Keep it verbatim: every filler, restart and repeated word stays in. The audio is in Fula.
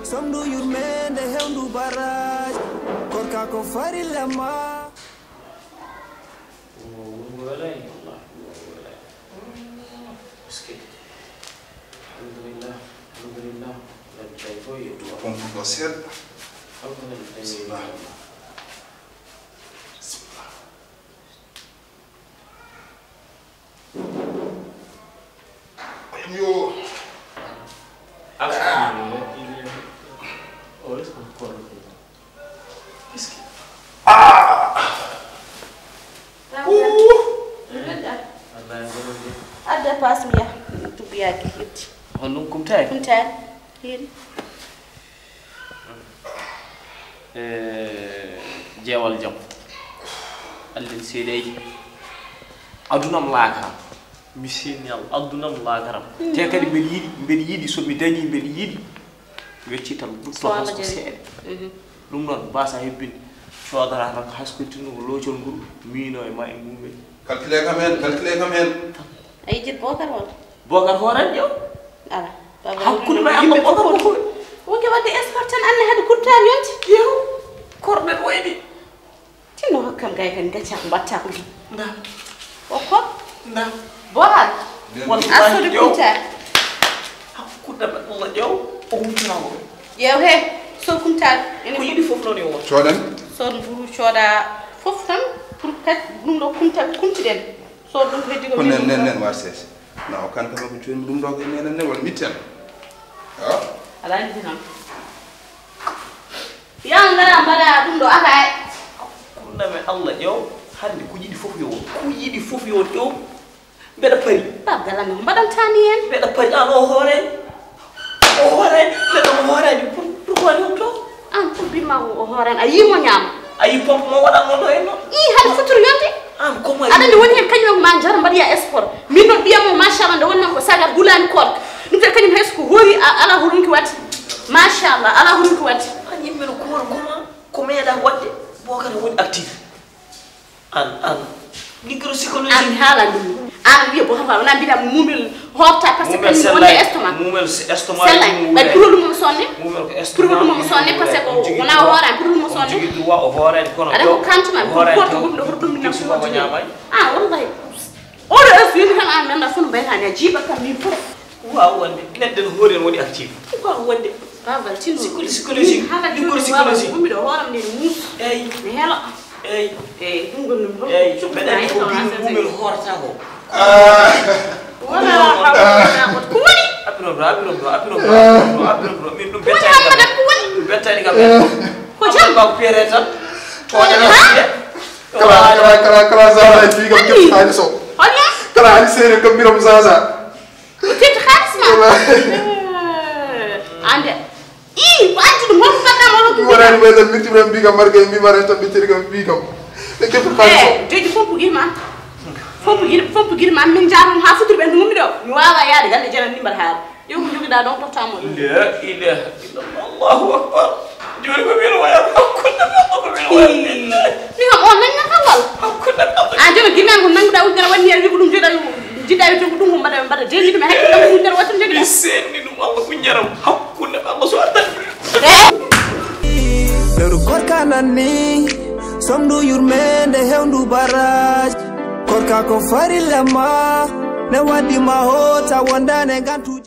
Somdu yurmende hewndu baraj. Korka ko farilla ma. Wuro welay, wallah, wuro welay. Est-ce que? Alhamdulillah, alhamdulillah. Ladde tawi fof yetti. Pompe ko seeɗa. Alhamdulillah. Bismillah. Bismillah. Yo. Ah! Ouh! Adda paas mi yaha. Tugguyaaki yetti. Honɗum kumtaani? Kumtaani. Hiiri. Eh, jeewal jam. Allen seedeeji. Adunam laakaram. Mi senial adunam laakaram. Te kadi mbeɗa yiɗi, mbeɗa yiɗi so mi dañi, mbeɗa yiɗi. Weccital ɗum to so Allah jaɓi. Seeɗa. Mhm. Ɗum noon mbasa hebbinde. Coodata tan ko haskude tun ko loocol nguru. Miino e ma e mumel. Calcule kam heen, calcule kam heen. A yejjit Bokar walla? Bokar hooran ƴeew. Ala. Hakkunde ma e Allah, Bokar ko fof. Wonke wadde escort tan, anne hade kurtaari yonti. Ƴeew. Korɗen wayni. Tinno hokkam gay kan gacca ko mbatta ko. Nda. O ko? Nda. Bokar. Won assude ƴeew. Kurtaari. Hakkunde ma e Allah ƴeew. O humtana ko. Ƴeew he. So kumtaari. Ko yiɗi fof noon yo won. Coodan. Sood mburu cooda fof tan. Pour kat ɗum ɗo kumta, kumtiɗen. Sood ɗum ko heddi ko. Ko nen, nen, nen war seese. Na o kan kama ko jooni ɗum ɗo ko nenen ne wala mitten. Ah. Ala andi tan. Yan ngara mbaɗa ɗum ɗo aka e. Kurɗam e Allah ƴeew, hannde ko yiɗi fof yo won. Ko yiɗi fof yo won ƴeew. Mbeɗa pari. Pape Gallaŋ, no mbaɗantani en? Mbeɗa pari, an o hoore. O hoore, mbeɗa mo hoore, pour, pour quoi ɗum to? An, pour bimma o hoore, a yii mo ñaama? A yii pompe mo waɗa mo ɗo en no? Ii, hade futuro yonde. An, comment? Aɗa andi woni hen kañum en ma jara mbaɗiya sport. Min noon ɓiyam o, machallah, nde wonno ko sagar gulani korka. Ɗum te kañum hay so ko hoori, a, ala ko ronki waɗde. Machallah, ala ko ronki waɗde. An yimɓe no kooro comment? Ko meeɗa waɗde, Bokar woni actif. An, an. Micropsychologie. An mi haalan ɗum. An wiya bo hafa wona mbiɗa mumel hoofta par ce que mumel kañum wonde sellay. Estomac. Mumel se-, estomac. Sellay. Mumel ɓay wure. Produit mum sonne. Mumel ko estomac. Produit mum sonne par ce que o wona o hoora produit mum sonne. Jogii droit o hoorani kono aɗa ko kantuma o hoorani porte ɗum ɗo produit ɗum ɗum ɗum ɗum ɗum. Ah, wallahi. Oɗo heure so yoni tan an mi annda fof no mbaytani a jiiɓat kam min fof. Waaw wonde. Neɗɗo no hoori en woni actif. Waaw wonde. Bagal tino. Psychologie, psychologie. Hala tino psychologie. Ummi ɗo hooram nde muus. Eyi. Mi hela. Eyi. Eyi, ɗum gonmi ɗum. Eyi, mbeɗa andi ko mbiɗo mumel hoorata ko. Wala ko woni? Apirom ɗo, apirom ɗo, apirom ɗo, apirom ɗo, apirom ɗo. Min ɗum bettani kam. Ɗum bettani kam. Ko jam? Ko pere tan. Toña na. Kala, kala, kala, kala, Zaza, e fii kam kadi keɓi xaalis o. Holla? Kala, hali seeɗa kam mbiram Zaza. Ko teddi xaalis ma? Wala. Eh, ande. Ii, ko addi ɗum, holko mbaɗɗa mo ɗum? Mi waɗani ɓe tan, mirti ɓe mbi kam, marga e mbi mara tan, ɓe tiri kam, mbi kam. Ɓe keɓi xaalis o. Eh, jooji fof ko girma. Fof ko gir-, fof ko girma. Min jaaroon haa futur ɓe ndu ngummi ɗo. Mi waawa yaade galle janan ni mbaɗa haala. Yo ko jogiɗa ɗon totta mo ɗum. La ilaha illallah. Allahu akbar. Jooni ko wiyata waya hakkunde men ko wiyata waya. Ii. Min kam on nannata wal. Hakkunde men. A jooni gimel ko nannguɗa wujjere wonni e wi'ude ɗum joɗa jiɗɗa wi'ude ko ɗum ko mbaɗa mbaɗa jeñi ɗum e hakkille ɗum wujjere wotto joɗi. Mi senni ɗum Allah ko ñaram hakkunde Allah so addan. Lewru korka nanni, somdu yurmende hewndu baraj. Korka ko farilla ma, ne waddi ma hoota wondane gantuji.